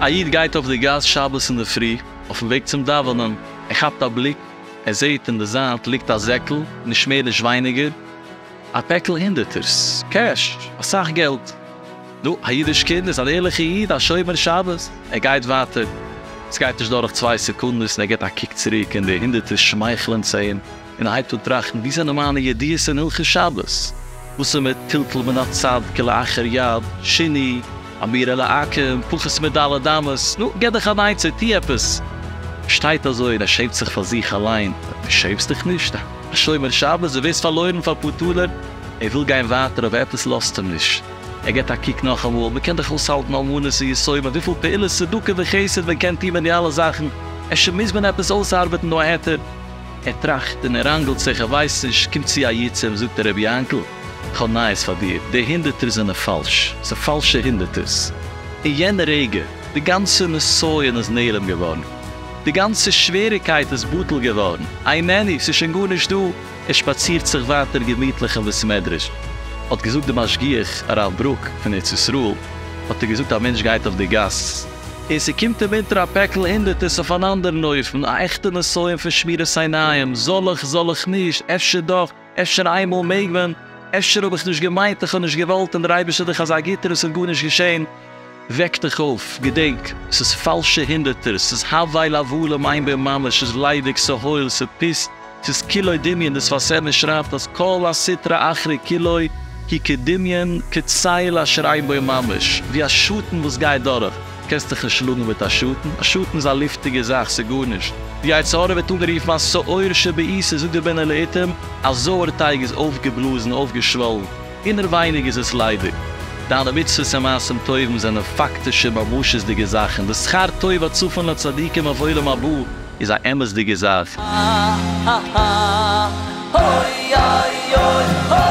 א איד גייט אויף די גאס שבת אינדערפרי, אויפן וועג צום דאווענען, ער כאפט א בליק, ער זעהט אין די זייט ליגט א זעקל, נישט מער נישט ווייניגער, א פעקל הונדערטערס, קעש, אסאך געלט. נו, א אידיש קינד איז אן ערליכע איד, א שומר שבת, ער גייט ווייטער, עס גייט נישט דורך צוויי סעקונדעס און ער געבט א קוק צוריק און די הונדערטערס שמייכלען צו אים, און ער הייבט אן טראכטן, וואו זענען מיינע ידיעות אין הלכות שבת? וואס איז מיט טלטול מן הצד כלאחר יד, שינוי, אמירה לעכו"ם, פחות מד' אמות, נו, גיב דיך אן עצה, טו עפעס! שטייט אזוי און ער שעמט זיך פאר זיך אליין, דו שעמסט דיך נישט? א שומר שבת, דו ווערסט פארלוירן פאר פאר טאלער? ער וויל גיין ווייטער אבער עפעס לאזט אים נישט, ער געבט א קוק נאכאמאל, מען קען דאך אויסהאלטן אלמנות און יתומים, וויפיל פעולות צדקה וחסד מען קען טון מיט די אלע זאכן, אפשר מוז מען עפעס אויסארבעטן דא א היתר? ער טראכט און ער ראנגלט זיך, ער ווייסט נישט, קומט צו א איד צו אים זאגט ער רבי יענקל, איך האב נייעס פאר דיר, די הונדערטערס זענען פאלש, ס'איז פאלשע הונדערטערס. אין יענע רגע, די גאנצע נסיון איז נעלם געווארן, די גאנצע שוועריקייט איז בטל געווארן, איננו, ס'איז שוין גארנישט דא, ער שפאצירט זיך ווייטער געמיטליך אין בית מדרש. האט געזאגט די משגיח הרב ברוק פון ארץ ישראל, האט ער געזאגט א מענטש גייט אויף די גאס, און ס'קומט אים אונטער א פעקל הונדערטערס אויף אן אנדערן אופן, א עכטע נסיון פון שמירת עיניים, זאל איך, זאל איך נישט, אפשר דאך, אפשר איינמאל מעג מען, אפשר האב איך נישט געמיינט, איך האב נישט געוואלט, און דער אייבערשטער איז דאך אזא גוטער און ס'וועט גארנישט געשען. וועק דיך אויף, געדענק, ס'איז פאלשע הונדערטערס, ס'איז הבל הבלים אין בו ממש, ס'איז ליידיג, ס'הויל, ס'פוסט, ס'איז כולו דמיון, די שפת אמת שרייבט אז כל הסטרא אחרא כולו הוא כדמיון כצל אשר אין בו ממש, ווי א שאטן וואס גייט דורך, קענסט דיך נישט שלאגן מיט א שאטן, א שאטן איז א לופטיגע זאך, ס'איז גארנישט. די יצר הרע ווערט אנגערופן א שאור שבעיסה, זאגט דער בן לעתים, א זויערטייג איז אויפגעבלאזן, אויפגעשוואלן, אינערווייניג איז עס ליידיג. דיינע מצוות און מעשים טובים זענען פאקטישע ממשות'דיגע זאכן, די שכר טוב הצפון לצדיקים אויף עולם הבא איז א אמת'דיגע זאך. אוי אוי אוי.